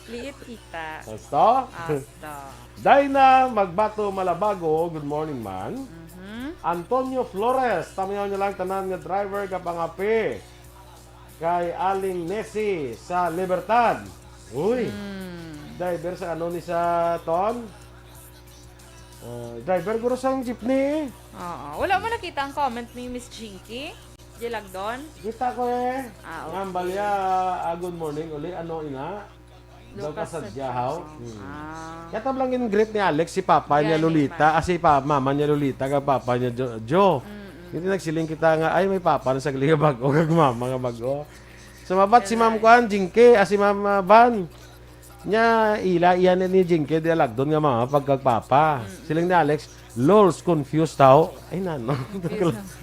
Liit kita. Basta? Asta. Dina Magbato Malabago, good morning, man. Mhm. Antonio Flores, tamayaw niya lang tanan nga driver nga pangapi kay Aling Nessie sa Libertad. Uy. Hmm. Driver sa ano ni sa Ton? Ah, driver guro sang jeepney. Oo. Wala mo nakita ang comment ni Miss Jinky? J Lagdon? Kita ko eh. Ah, okay. Ngambal ya, ah, good morning uli. Ano ina? Daw Lucas kasadya, haw? Santiago. Hmm. Ah. Kaya tam lang in greet ni Alex, si papa niya Gani, Lolita, ma. ah, si pa, mama niya Lolita, kag papa niya Jo-, Joe. Mm-mm. Hindi nagsiling kita nga, ay, may papa na sa galing nga bag-o, kag mama nga bag-o. Sumabat si Ma'am Alright. Kuan, Jinky, ah, si Ma'am, ah, Van. Nya, ila, iya na ni Jinky, di alagdon nga mama, pagkagpapa. Mm-mm. Siling ni Alex, "Lols, confused tao." Ay, nano. Confused.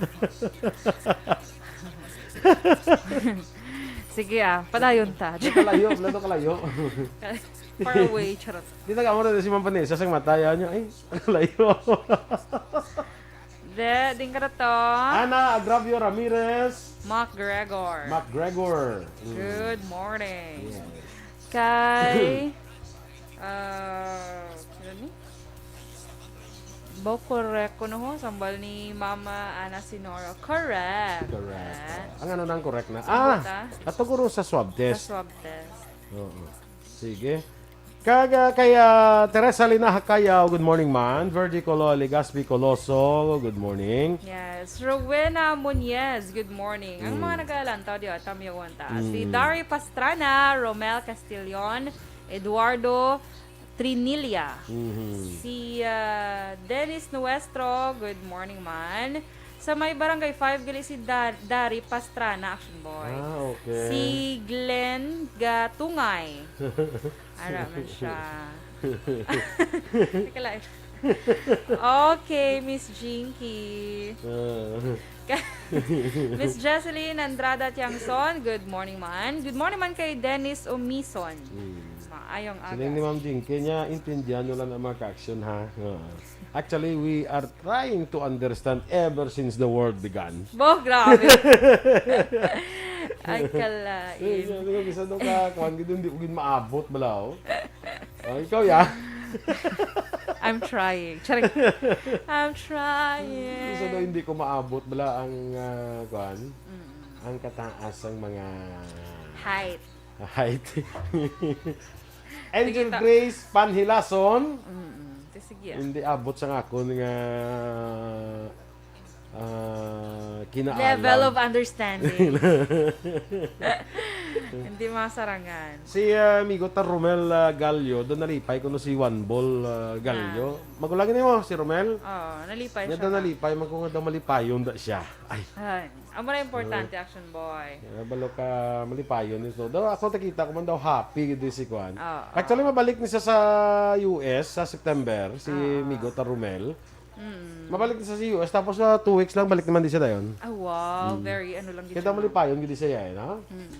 Sige, ah, padayon ta. Di kalayo, wala to kalayo. Far away, charot. Di nag-amo na si Ma'am Vanessa, sang mata, yan niya, ay, kalayo. De, din ka na to. Ana Agravio Ramirez. MacGregor. MacGregor. Mm. Good morning. Yeah. Kay, ah, ano ni? Bo, correct ko, no, ho? Sambal ni Mama Ana Sinoro. Correct. Correct. Ah. Ah, ang ano nang correct na? Sambal Ah, ta? Ato guro sa swab Sa test. Swab test. Oo. Sige. Kag, ah, kay, ah, Teresa Lina Hakayaw, good morning, man. Virgie Colo, Legaspi Coloso, good morning. Yes. Rowena Muñez, good morning. Ang mga Mm. nagalantaw di, oh, tamyawan ta. Si Mm. Dari Pastrana, Romel Castillon, Eduardo Trinilla. Mhm. Si, ah, Dennis Nuestro, good morning, man. Sa may Barangay five gali si Da-, Dari Pastrana, Action Boy. Ah, okay. Si Glenn Gatungay. Ara man siya. Teka lang. Okay, Miss Jinky. Ah. Miss Jesseline Andrada Tiangson, good morning, man. Good morning man kay Dennis Omison. Mm. Maayong Siling ni aga. Ma'am Jinky niya, intindihan nyo lang ang mga ka-action, ha? Oo. Actually, we are trying to understand ever since the world began. Bo, grabe. Ay, kalain. Eh, sabi ko, bisan daw ka, kuwan, gid, hindi ko gid maabot, bala, oh. Ah, ikaw, ya? I'm trying. Charing. I'm trying. Bisan daw hindi ko maabot, bala, ang, ah, kuwan, Mm-mm. ang kataas ang mga Height. Height. Angel Nakita- Grace Panhilason. Mm-mm. Ti, sige, ah. Hindi abot sa akon nga, ah, kinaalam. Level of understanding. Hindi masarangan. Si, ah, amigo ta Romel, ah, Gallo, do nalipay kuno si Juan Bol, ah, Gallo. Ah. Magulang ni mo, si Romel? Oo, nalipay Nga siya daw na. nalipay, man ko nga daw malipayon da siya. Ay. Ay, amo na importante, Oo. Action boy. Kaya balo ka malipayon ni so. Daw ako nakita ko man daw happy gid si Kwan. Oo. Actually, mabalik ni siya sa U S sa September, si Oo. Migo ta Romel. Mm. Mabalik ni siya sa U S, tapos sa two weeks lang, balik naman di siya dayon. Ah, wow. Mm. Very ano lang gid Kita siya, no? Malipayon gid siya, eh, no? Mm.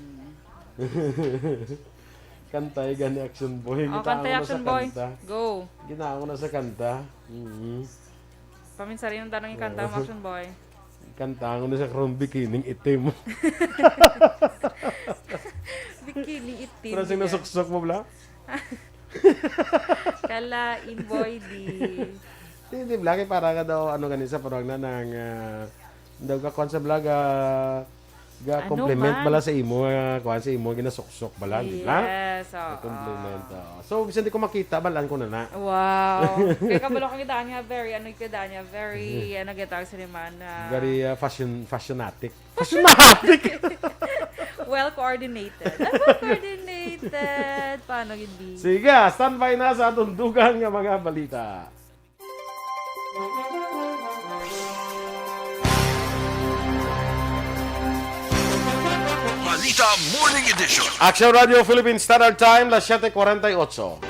Kantay gani, Action Boy. Oh, Kita kantay, mo na sa Action Boy. Kanta. Go. Ginawa ko na sa kanta. Mm. Paminsarin ang tanong yung kanta mo, Oo. Action Boy. Kanta ko na sa karon, bikining itim. Bikining itim, Parang sing yan. Nasuksok mo, bla? Kalain, Boy D. Hindi, bla, kay para ka daw, ano, gani sa parang na nang, ah, daw ka kwan sa bla, ga, ga Ano compliment man? Bala sa imo, ah, kwan sa imo, ginasuksok bala, di ba? Yes, oo. Ga compliment, oo. So, bisan di ko makita, balaan ko na na. Wow. Kaya kabalo ka, kitaan nga, very, ano, kitaan niya, very, ano, gitawag sa naman, ah, Very, ah, fashion, fashionatic. Fashionatic! Well coordinated. Ah, well coordinated. Paano gid, B? Sige, standby na sa atong dugang nga mga balita. Balita Morning Edition. Action Radio Philippine Standard Time, las siete cuarenta y ocho.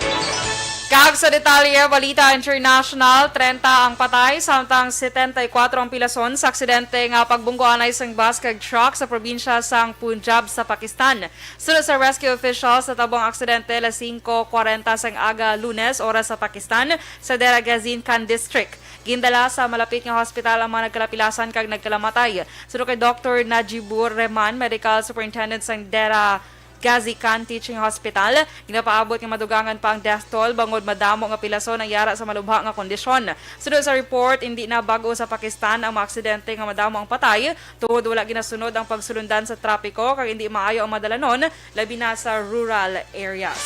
Kag sa detalye, balita international, treinta ang patay, samtang setenta y cuatro ang pilason sa aksidente nga pagbunggoanay sang bus kag truck sa probinsya sang Punjab sa Pakistan. Suno sa rescue officials, natabo ang aksidente alas singko cuarenta sang aga Lunes, oras sa Pakistan, sa Dera Ghazin Khan District. Gindala sa malapit nga hospital ang mga nagkalapilasan kag nagkalamatay. Suno kay Doktor Najibur Rehman, Medical Superintendent sang Dera Ghazi Khan Teaching Hospital, ginapaabot nga madugangan pa ang death toll bangod madamo nga pilason ang yara sa malubha nga kondisyon. Suno sa report, indi na bag-o sa Pakistan ang mga aksidente nga madamo ang patay tungod wala ginasunod ang pagsulundan sa trapiko kag indi maayo ang madalanon, labi na sa rural areas.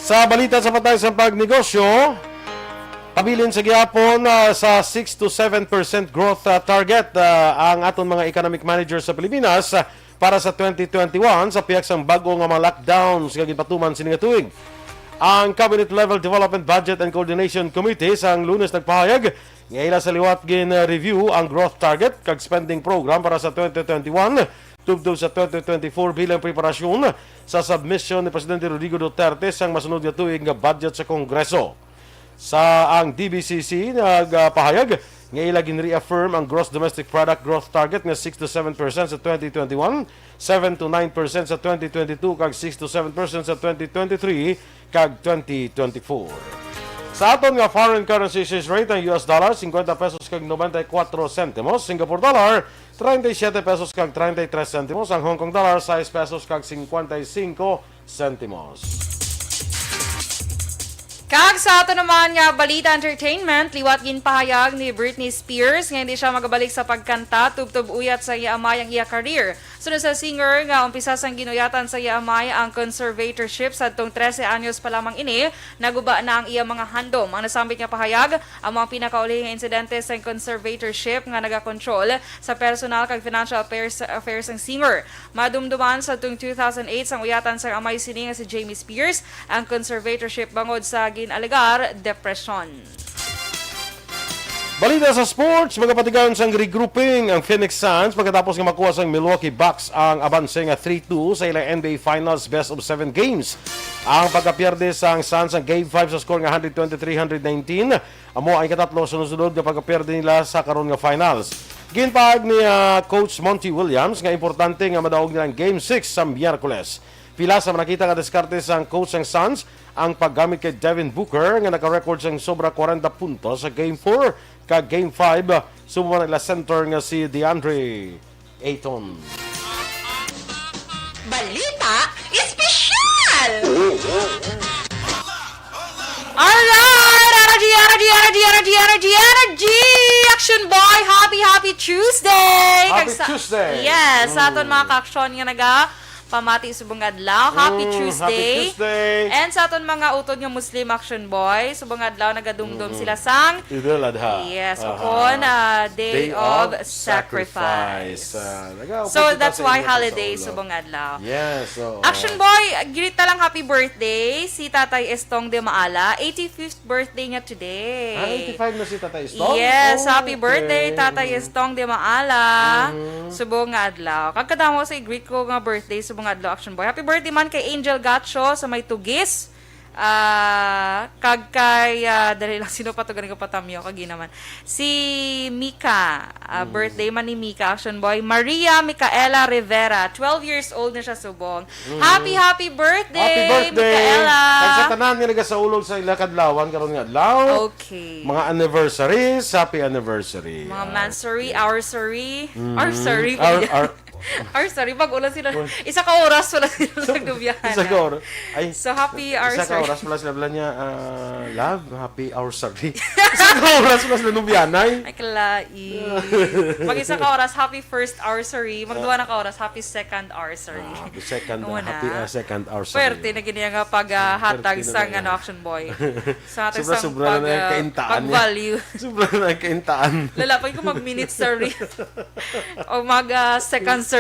Sa balita sa patay sa pagnegosyo, pabilin sa gihapon, ah, sa six to seven percent growth, ah, target, ah, ang aton mga economic manager sa Pilipinas, ah, para sa twenty twenty-one sa pihak sang bag-o nga mga lockdowns nga ginpatuman sini nga tuig. Ang Cabinet Level Development Budget and Coordination Committee sang Lunes nagpahayag nga ila sa liwat gin-review ang growth target kag spending program para sa twenty twenty-one tubtob sa twenty twenty-four bilang preparasyon sa submission ni Presidente Rodrigo Duterte sang masunod nga tuig nga budget sa Kongreso. Sa ang D B C C nagpahayag nga ila gin-reaffirm ang gross domestic product growth target nga six to seven percent sa twenty twenty-one, seven to nine percent sa twenty twenty-two, kag six to seven percent sa twenty twenty-three kag twenty twenty-four. Sa aton nga foreign currency exchange rate, ang U S dollar, cincuenta pesos kag noventa y cuatro centimos, Singapore dollar, treinta y siete pesos kag treinta y tres centimos, ang Hong Kong dollar, sais pesos kag cincuenta y cinco centimos. Kag sa ato naman nga balita entertainment, liwat ginpahayag ni Britney Spears nga hindi siya magabalik sa pagkanta tubtob uyat sa iya amay ang iya career. Sunod sa singer nga umpisa sang ginuyatan sa iya amay ang conservatorship sadtong trese anyos pa lamang ini, naguba na ang iya mga handom. Ang nasambit nga pahayag amo ang pinakauli nga insidente sa conservatorship nga nagakontrol sa personal kag financial affairs, affairs sang singer. Madumduman sa tung two thousand eight sang uyatan sang amay sini nga si Jamie Spears ang conservatorship bangod sa gin-alegar depresyon. Balita sa sports, magapatigayon sang regrouping ang Phoenix Suns pagkatapos nga makuha sang Milwaukee Bucks ang abanse nga three two sa ilang N B A Finals best of seven games. Ang pagkapierde sang Suns ang Game five sa score nga one twenty-three nineteen amo ang ikatatlo sunod-sunod nga pagkapierde nila sa karon nga finals. Ginpahayag ni ah, Coach Monty Williams nga importante nga madaog nila ang Game six sa Miyerkules. Pila sa mga nakita nga diskarte sang coach sang Suns ang paggamit kay Devin Booker nga naka-record sang sobra forty puntos sa Game four kag Game five subong ang ila center nga si DeAndre Ayton. Balita espesyal! Alright! Energy, energy, energy, energy, energy, energy! Action Boy! Happy, happy Tuesday! Happy Kag sa- Tuesday! Yes, sa aton Mm. mga ka-action nga naga pamati subong adlaw. Happy Mm, Tuesday! Happy Tuesday! And sa aton mga utod nga Muslim, Action Boy, subong adlaw nagadumdom sila sang Eid al-Adha. Yes, Aha. ukon, ah, day, Day of, of sacrifice. sacrifice. Ah, nagaupod So kita that's sa why inyo, holiday Pastor Ulo. subong adlaw. Yes, oo. Action Boy, greet ta lang happy birthday si Tatay Estong de Maala, eighty-fifth birthday niya today. Ah, eighty-five na si Tatay Estong? Yes, Oh, happy birthday, okay. Tatay Estong de Maala. Mhm. Subong nga adlaw. Kag kadamo sa i-greet ko nga birthday subong nga adlaw, Action Boy. Happy birthday man kay Angel Gacho sa may Tugis. Ah, kag kay, ah, dali lang, sino pa to ganing kapatamyo? Kagi naman. Si Mika, ah, Mm. birthday man ni Mika, Action Boy. Maria Micaela Rivera, twelve years old na siya subong. Happy, happy birthday, Happy birthday! Micaela! Kag sa tanan nga nagasaulog sa ila kadlawan karon nga adlaw. Okay. Mga anniversaries, happy anniversary. Mga Ah, mansary, okay. oursary, Mm. oursary. Ar- ar- Oursary, pag ulan sila, isa ka oras wala sila nagdubiyahan. Isa ka oras. Ay, So, happy isa ka oursary. Oras pala sila niya, ah, love, happy oursary. Isa ka oras pala sila nung biyanay. Ay, kalai. Mag isa ka oras, happy first oursary. Magduwa na ka oras, happy second oursary. Ah, happy second, Oo na. Happy ah, second oursary. Swerte na gini nga paghatag Swerte na sang yan. Ano, Action Boy. Sa hatag Sobra, sang sobra na pag, yung ah, kaintaan niya. pag-value. Sobra na ang kaintaan. Lala pa ko mag-minute, sorry. O mag ah, second, sorry.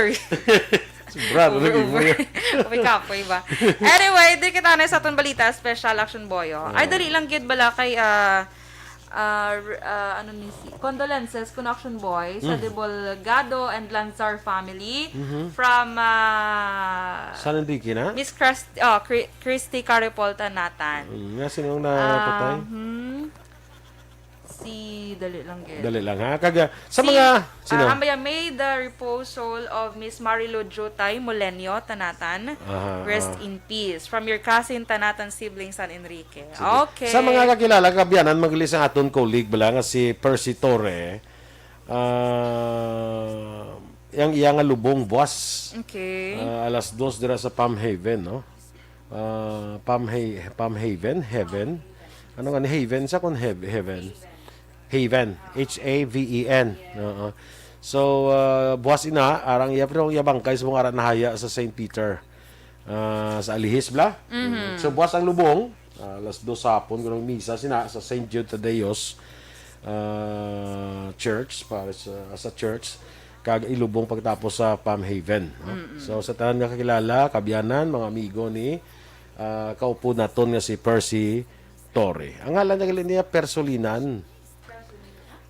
Sobra na Over, lagi mo over. yan. May kapoy ba? Anyway, di kita na sa atong balita, special, Action Boy, oh. Ay, Oo. Dali lang gid bala kay, ah, ah, r- ah, ano ni si, condolences kun Action Boy sa Mm. Debolgado and Lanzar family Mhm. from ah, Saan nandiki na? Miss Christ, oh, Chri- Christy Caripol Tanatan. Mm, nga, sino ang napatay? Ah, hmm. Si, dali lang gid. Dali lang, ha? Kaga, sa Si- mga, sino? Ah, ambaya, may the repose soul of Miss Marilu Jutay Molenio Tanatan. Aha, Rest ah. in peace. From your cousin Tanatan sibling San Enrique. Sige. Okay. Sa mga kakilala, kabiyanan, magli sa aton colleague bala nga si Percy Torre. Ah, yang iya nga lubong buwas. Okay. Ah, alas dos dira sa Palm Haven, no? Ah, Palm, Ha- Palm Haven, Heaven. Ano nga ni Haven? Sa kon Hev- Heaven? Haven, H A V E N. Oo. So, ah, buwas ina, arang iya, pero iya bangkay sa mga ara nahaya sa Saint Peter. Ah, sa Alihis, bla? Mhm. So, buwas ang lubong, ah, alas dos sa hapon, kunong misa sina sa Saint Jude Tadeos ah, Church, para sa, sa church, kag ilubong pagtapos sa Palm Haven. No? So, sa tanan nga kakilala, kabiyanan, mga amigo ni ah, kaupo naton nga si Percy Torre. Ang ngalan niya, gali niya, Persolinan.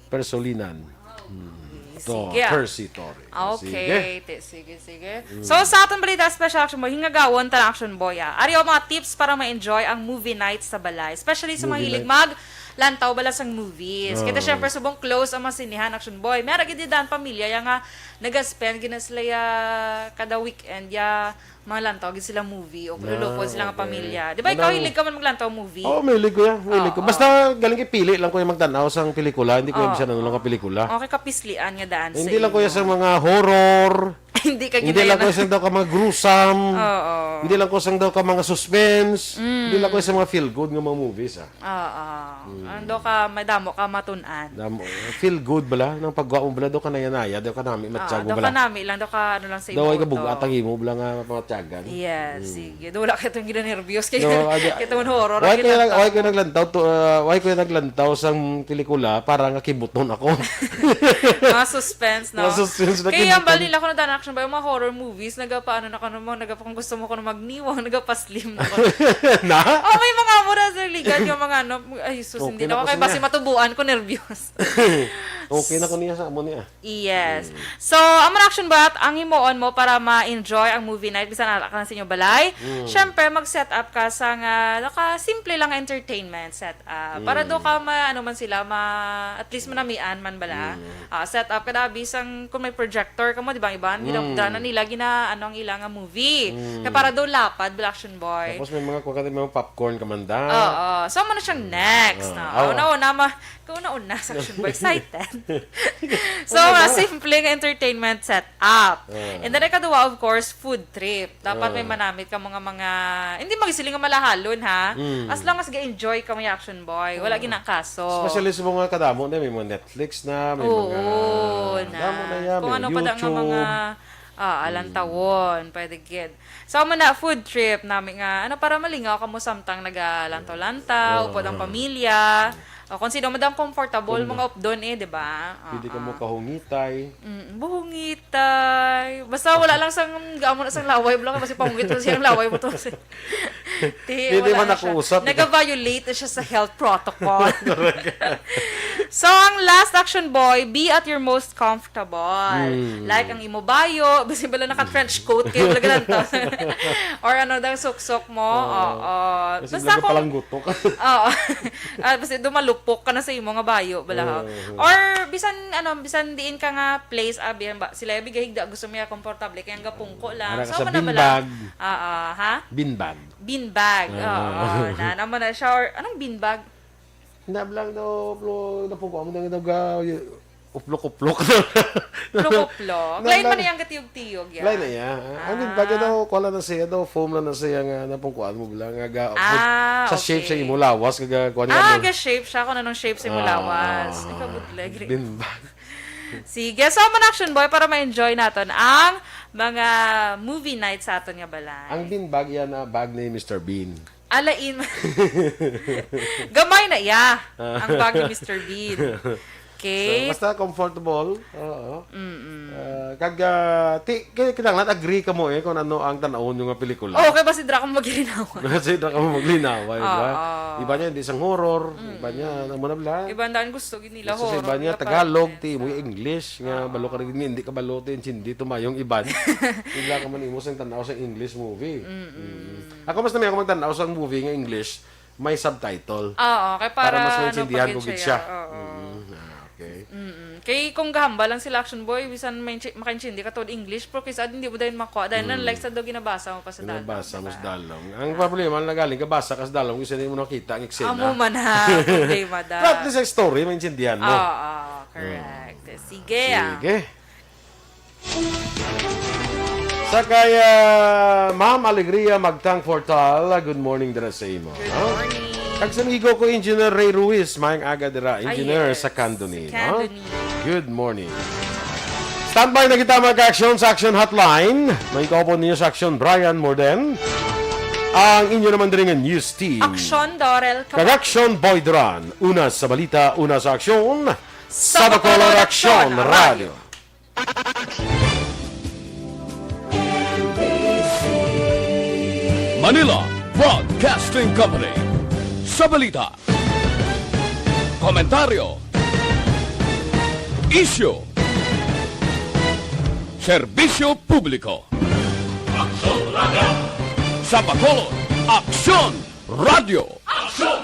Persolinan. Hmm. To, Sige, ah. Percy Torre. Okay, Sige. te, sige, sige. So, sa aton balita special, Action Boy, hingagawon ta lang, Action Boy, ah. Ari ang mga tips para ma-enjoy ang movie night sa balay. Especially sa mga Movie hilig night. maglantaw bala sang movies. Kita Oo. syempre, subong close ang mga sinihan, Action Boy. May ara gid daan pamilya, ya nga nag-spend gid na sila ya kada weekend, ya mga lantaw gid sila movie o lulupon sila nga okay. pamilya. Di ba ikaw, Manang- hilig ka man maglantaw movie? Oh, may ligo ya. May Oo. ligo. Basta galing kay pili lang ko yung magtanaw sang pelikula. Hindi ko Oo. yung bisan ano lang ka pelikula. Okay, kapislian nga daan Hindi lang ko yung sa mga horror. Hindi ka Hindi lang ginayan. ko isang daw ka mga gruesome. Oo. Hindi lang ko isang daw ka mga suspense. Mm. Hindi lang ko isang mga feel good nga mga movies, ah. Oo. Mm. Ando ka, may damo ka matun-an. Damo, feel good bala. Nang pagwa mo bala, daw ka nayanaya, daw ka nami, Ah, matyago daw bala. ka nami lang, daw ka ano lang sa Daw imo ay kabugat utok. ang imo bala nga matyagan. Yes, Mm. sige. Daw wala ka itong ginanervyos kay Daw, ada- itong horror. Why ang ko nag-, ginantaw why ko mo. naglantaw to, ah, why ko naglantaw sang pelikula para nga kibuton ako? Mga suspense, no? Mga suspense na Kaya ang kibuton. bali nila ko na action ba yung mga horror movies, nagapaano na ka naman, nagapa-, kung gusto mo ko na magniwang, nagapaslim na ko. Na? Oh, may mga mura sa ligad yung mga ano, ay, sus, Okay hindi na na ko kasi kay basi niya. matubuan ko, nervyos. Okay na ko niya sa amo niya. Yes. Mm. So, amo na action ba at ang himuon mo para ma-enjoy ang movie night bisan ara ka lang sa inyong balay? Mm. Syempre, mag-set up ka sa nga naka simple lang entertainment set up. Para do Mm. ka ma-, ano man sila, ma-, at least manamian man bala. Mm. Ah, set up ka na, bisang kung may projector ka mo, di ba, ang iban, Mm. ginabda na nila, gina, ano, ang ilang nga movie. Mm. Kaya para do lapad, bala action boy. Tapos may mga kuha ka, may mga popcorn ka man da. Oo. So, amo na siyang next, Ah, no? awa. Una-una, ma-, Kauna-una, sa action ba? Excited. So, Ano nga ba? simple nga entertainment setup. Ah. And then, ikaduha, of course, food trip. Dapat may Ah. manamit ka mga, mga, hindi magsiling nga malahalon, ha? Mm. As long as ga-enjoy ka, may action boy. Wala Ah. ginakaso. Especially sa mga kadamo na, may mga Netflix na, may Oo, mga na. damo na yan, Kung may ano pa da nga YouTube. mga Ah, Mm. alantawon, pwede gid. So, amo na, food trip nami nga, ano, para malingaw ka mo samtang nagalantaw-lantaw, Oo, upod ang oo. pamilya. O, kung sino mo daw comfortable, Kung mga updon eh, di ba? Pwede ka mo Oo. kahungitay. Mm, buhungitay. Basta wala lang sang, amo na sang laway mo lang, kasi pahungit mo siyang laway mo to. Ti, Hindi wala man na ako siya. usap. Naga-violate na siya sa health protocol. Correct. So, ang last action, boy, be at your most comfortable. Mm. Like, ang imo bayo, basi bala naka-trench coat kayo, wala ganun to. Or ano daw, suksok mo. Oo. Oo. Kasi Basta wala kung palanggutok. Oo. Ah, basta dumalupok ka na sa imo nga bayo, bala, ha? Oo. Or bisan, ano, bisan diin ka nga place, abi, ang ba, sila, abi, gahigda, gusto niya komportable, kaya nga pungko lang. Ara ka So, sa ano na bala? beanbag. Oo, ha? Beanbag. Beanbag, Ah. oo. Na, naman na siya, or, anong beanbag? Hindi, lang daw, uplo-, napungko mo na daw ga-, uplok-uplok. Uplok-uplok. Na Lain man lang. Yung gatiyog-tiyog, ya. Lain na, ya. Ang Ah. beanbag, daw, kuha lang na siya, daw, foam lang na siya nga napungkuan mo, bala, nga ga-, Ah, sa shape sa okay. imo lawas, nga ga-, kuha niya Ah, mo. ga-shape siya kung anong shape sa imo Ah. lawas. Ay, kabutleg. Beanbag. Sige, so, man action boy, para ma-enjoy naton ang mga movie night sa aton nga balay. Ang beanbag yan na bag ni Mister Bean. Alain. Gamay na iya ang bag ni Mister Bean. Okay. So, basta comfortable. Oo. Mm-mm. Ah, kag, ah, ti-, kay-, kinahanglan agree ka mo eh kung ano ang tan-awon yung nga pelikula. Oo, kay basi dira ka maglinawan. Kasi dira ka mo maglinawan, di ba? Oo. Iba niya, hindi sang horror. Iba Mm-mm. niya, ano mo na bala? Iba na ang gusto gid nila, Gusto sa horror iba niya, nga Tagalog, partner. ti mo Oo. English, nga Oo. balo ka rin, hindi ka balo, ti, hindi tumayong iban. Bigla ka man imo sang tan-aw sa English movie. Mm-mm. Mm. Ako mas nami ako magtan-aw sang movie nga English, may subtitle. Oo, kay Para para mas ano, maintindihan ko pagid gid siya. siya. Oo. Mm, ah, okay. Mm-mm. Kay kung gahamba lang sila action boy, bisan may inti-, makaintindi ka tod English, pero kisa hindi mo dahil makuha. Dahil Mm. unlike sa do ginabasa mo pa sa dalom, Ginabasa mo diba? sa dalom. Ang Ah. problema, nagaling ka basa ka sa dalom, kasi hindi mo nakita ang eksena. Amo man ha, problema da. Pero at least ang story, maintindihan mo. Oo, correct. Mm. Sige, ah. Sige. Sa kay, ah, Ma'am Alegria Magtang Fortal, ah, good morning dira sa imo, Good no? morning. Kag sa amigo ko, Engineer Ray Ruiz, maayong aga dira, Ah, Engineer, yes. sa Candoni, Sa no? Candoni. Good morning. Standby na kita, mga ka-aksyon, sa Action Hotline. May kaupod ninyo sa Action, Brian Morden. Ang inyo naman diri nga news team. Action, Dorel Kag Action, Boy Duran. Una sa balita, una sa aksyon. Sa Bacolor Action Radio. Manila Broadcasting Company. Sa balita, komentaryo, isyu, serbisyo publiko. Aksyon Radio. Sa Bacolod, Aksyon Radio. Aksyon